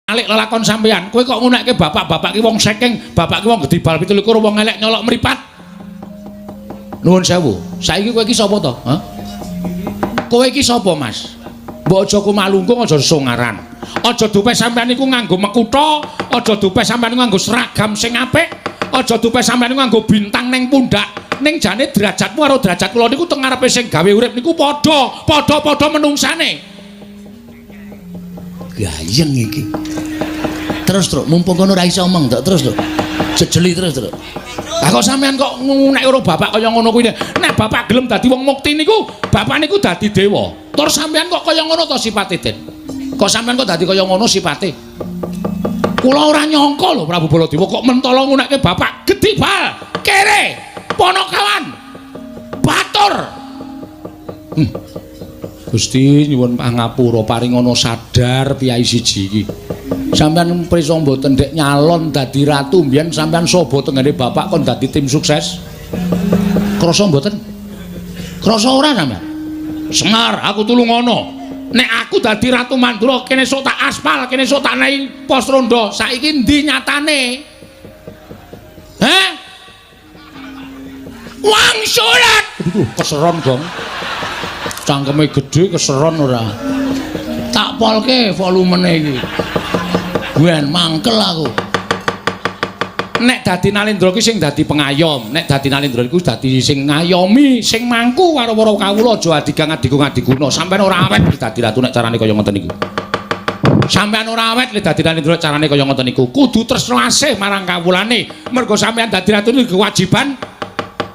Alik lelakon sampean. Kowe kok ngunekke bapak-bapak ki wong saking, bapak ki wong gedhe bal 27, wong elek nyolok mripat. Nuwun sewu. Saiki kowe iki sapa to? Hah? Kowe iki sapa, Mas? Mbok aja kumalungkung, aja songaran. Aja dupe sampean niku nganggo mekutha, aja dupe sampean niku nganggo seragam sing apik, aja dupe sampean niku nganggo bintang ning pundak. Ning jane derajatmu karo derajat kula niku teng ngarepe sing gawe urip niku padha, padha-padha menungsane. Gayeng iki. Terus, Truk, mumpung kono ora iso omong, Truk, terus, Truk. Jejeli terus, Truk. Lah kok sampean kok ngunek karo bapak kaya ngono kuwi? Nek bapak gelem dadi wong mukti niku, bapak niku dadi dewa. Tur sampean kok kaya ngono to sipate, Den? Kok sampean kok dadi kaya ngono sipate? Kula ora nyangka lho Prabu Baladewa kok mentala ngunekke bapak gedhe bal, kere, ponokawan, batur. Gusti nyuwun pangapura paringana sadar piyai siji iki. Sampeyan prisa mboten ndek nyalon dadi ratu mbiyen sampeyan saba tenggene bapak kon dadi tim sukses? Krasa mboten? Krasa ora sampeyan? Sengar, aku tulungono. Nek aku dadi Ratu Mandura kene sok tak aspal, kene sok tak naik pos rondo. Saiki endi nyatane? Hah? Wangsulat. Aduh, keseron, Gong. Cangkeme gedhe keseron ora. Tak polke volumene iki. Ben mangkel aku. Nek dadi Nalendra ki sing dadi pengayom, nek dadi Nalendra iku dadi sing ngayomi, sing mangku karo para kawula aja adigang adigung adiguna. Sampeyan ora awet dadi ratu nek carane kaya ngoten niku. Sampeyan ora awet nek dadi Nalendra carane kaya ngoten niku. Kudu tresna asih marang kawulane. Mergo sampeyan dadi ratu niku kewajiban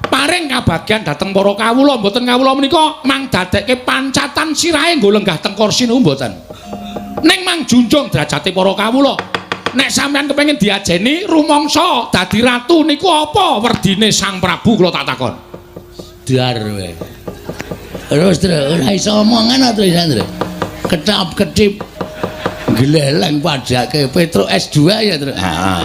paring kabagyan dhateng para kawula. Mboten kawula menika mang dadekke pancatan sirahe nggo lenggah teng kursi niku mboten. Ning mang junjung derajate para kawula. Nek sampeyan kepengin diajeni rumangsa dadi ratu niku apa werdine Sang Prabu kula tak takon. Dar kowe. Terus, Truk, ora iso omongan terus, Truk. Ketap-ketip gleleng padake Petruk S2 ya, Truk. Heeh.